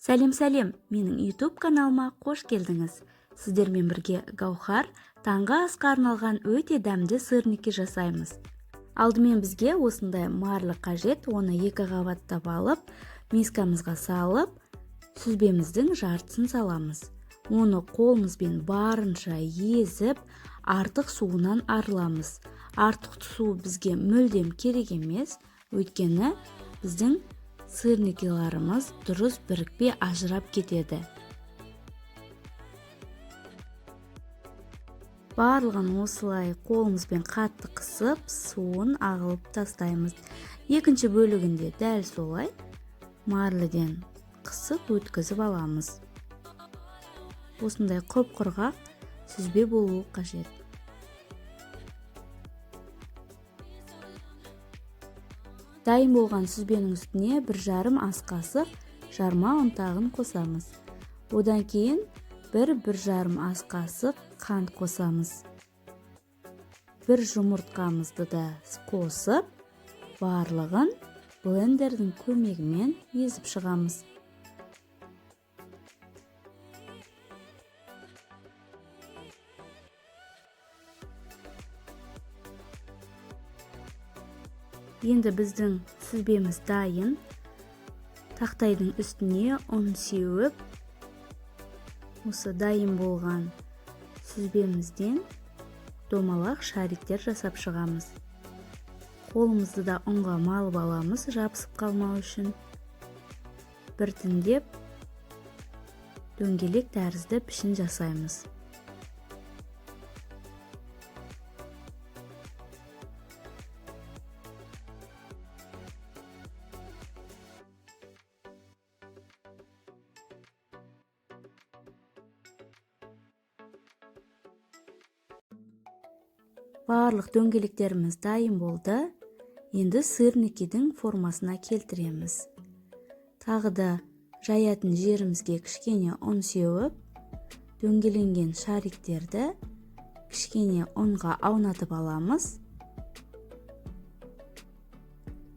Сәлем, сәлем! Менің YouTube каналыма қош келдіңіз. Сіздермен бірге Гаухар. Таңғы асқа арналған өте дәмді сырники жасаймыз. Алдымен бізге осындай марля қажет. Оны екі қабаттап алып, мискамызға салып, сүзбеміздің жартысын саламыз. Оны қолымызбен барынша езіп, артық суынан арыламыз. Артық су бізге мүлдем керек емес, өйткені біздің сырникиларымыз дұрыс бірікпей ажырап кетеді. Барлығын осылай қолымызбен қатты қысып, суын ағылып тастаймыз. Екінші бөлігінде дәл солай марледен қысып өткізіп аламыз. Осындай құп-құрғақ сүзбе болуы қажет. Дайын болған сүзбенің үстіне 1,5 ас қасық жарма ұнтағын қосамыз. Одан кейін 1-1,5 ас қасық қант қосамыз. Бір жұмыртқамызды да қосып, барлығын блендердің көмегімен езіп шығамыз. Енді біздің сүзбеміз дайын. Тақтайдың үстіне ұн сеуіп, осы дайын болған сүзбемізден домалақ шариктер жасап шығамыз. Қолымызды да ұнға малып аламыз, жабысып қалмау үшін. Біртіндеп дөңгелек тәрізді пішін жасаймыз. Барлық дөңгелектеріміз дайын болды. Енді сырникидің формасына келтіреміз. Тағы да жаятын жерімізге кішкене ұн сеуіп, дөңгеленген шариктерді кішкене ұнға аунатып аламыз.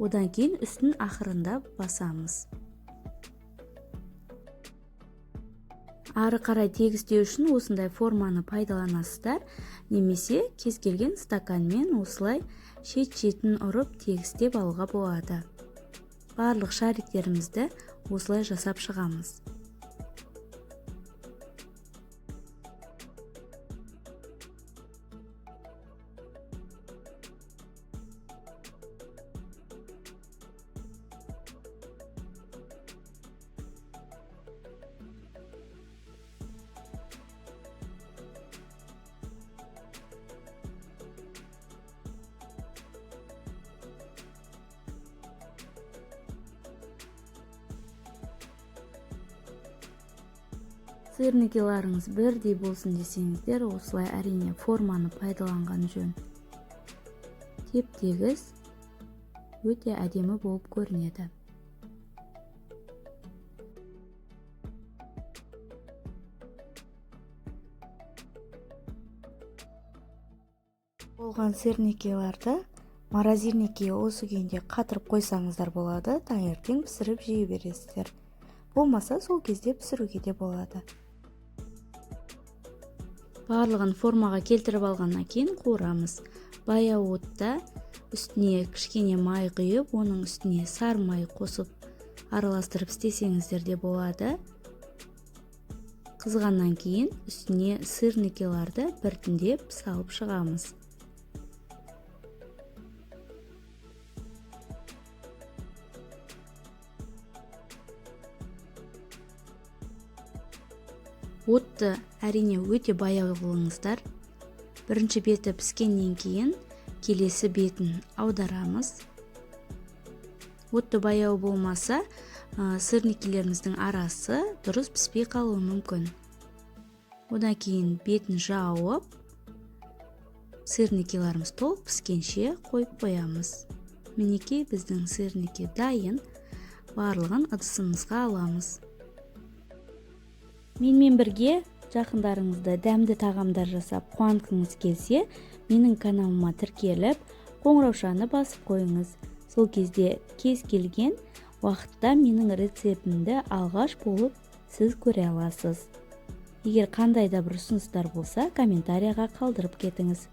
Одан кейін үстін ақырындап басамыз. Ары қарай тегістеу үшін осындай форманы пайдаланасыздар, немесе кез келген стаканмен осылай шет-шетін ұрып тегістеп алуға болады. Барлық шариктерімізді осылай жасап шығамыз. Сырникиларыңыз бірдей болсын десеңіздер, осылай әрине форманы пайдаланған жөн. Теп-тегіс, өте әдемі болып көрінеді. Болған сырникиларды морозильникке осы күйінде қатырып қойсаңыздар болады, таңертең пісіріп жей бересіздер. Болмаса сол кезде пісіруге де болады. Барлығын формаға келтіріп алғаннан кейін қуырамыз. Баяу отта үстіне кішкене май құйып, оның үстіне сары май қосып араластырып істесеңіздер де болады. Қызғаннан кейін үстіне сырникиларды біртіндеп салып шығамыз. Отты әрине өте баяу қылыңыздар. Бірінші беті піскеннен кейін келесі бетін аударамыз. Отты баяу болмаса, сырникилеріміздің арасы дұрыс піспей қалуы мүмкін. Одан кейін бетін жауып, сырникиларымыз толық піскенше қойып қоямыз. Мінекей, біздің сырники дайын. Барлығын ыдысымызға аламыз. Менімен бірге жақындарыңызды дәмді тағамдар жасап қуантқыңыз келсе, менің каналыма тіркеліп, қоңыраушаны басып қойыңыз. Сол кезде кез келген Уақытта менің рецептімді алғаш болып сіз көре аласыз. Егер қандай да бір ұсыныстар болса, комментарияға қалдырып кетіңіз.